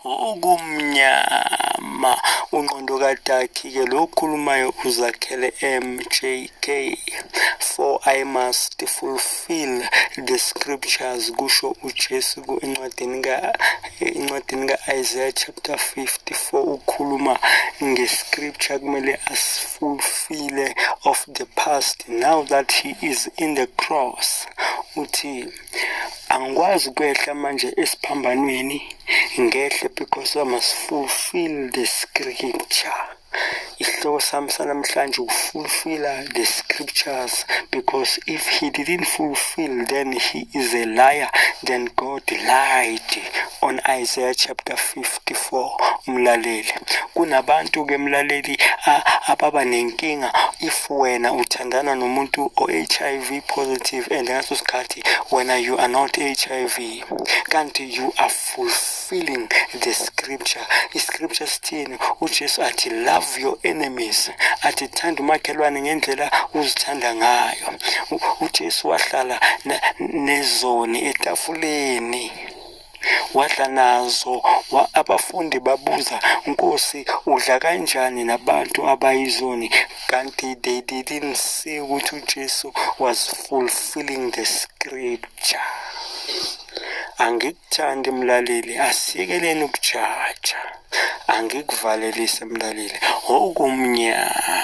Okumnyama. Unqondo kadakhi-ke lo okhulumayo uZakhele MJK. For I must fulfill the scriptures, kusho uJesu encwadini ka encwadini ka-Isaiah chapter 54, ukhuluma nge-scripture kumele asifulfile of the past now that he is in the cross. Uthi angikwazi ukwehla manje esiphambanweni ngehle because I must fulfill the scripture. Isihloko sami sanamhlanje ukufulfilla the scriptures, because if he didn't fulfill, then he is a liar, then God lied on Isaiah chapter 54. Umlaleli, kunabantu ke mlaleli ababa nenkinga if wena uthandana nomuntu o-HIV positive and ngaso sikhathi wena you are not HIV, kanti you are fulfilling the scripture. I-scripture sithini? UJesu athi love your enemies, athi thanda umakhelwane ngendlela uzithanda ngayo. UJesu wahlala nezoni etafuleni, wadla nazo. Abafundi babuza, Nkosi, udla kanjani nabantu abayizoni? Kanti they didn't see ukuthi uJesu was fulfilling the scripture. Angikuthandi mlaleli, asiyekeleni ukujaja. Angikuvalelise mlaleli, okumnyama.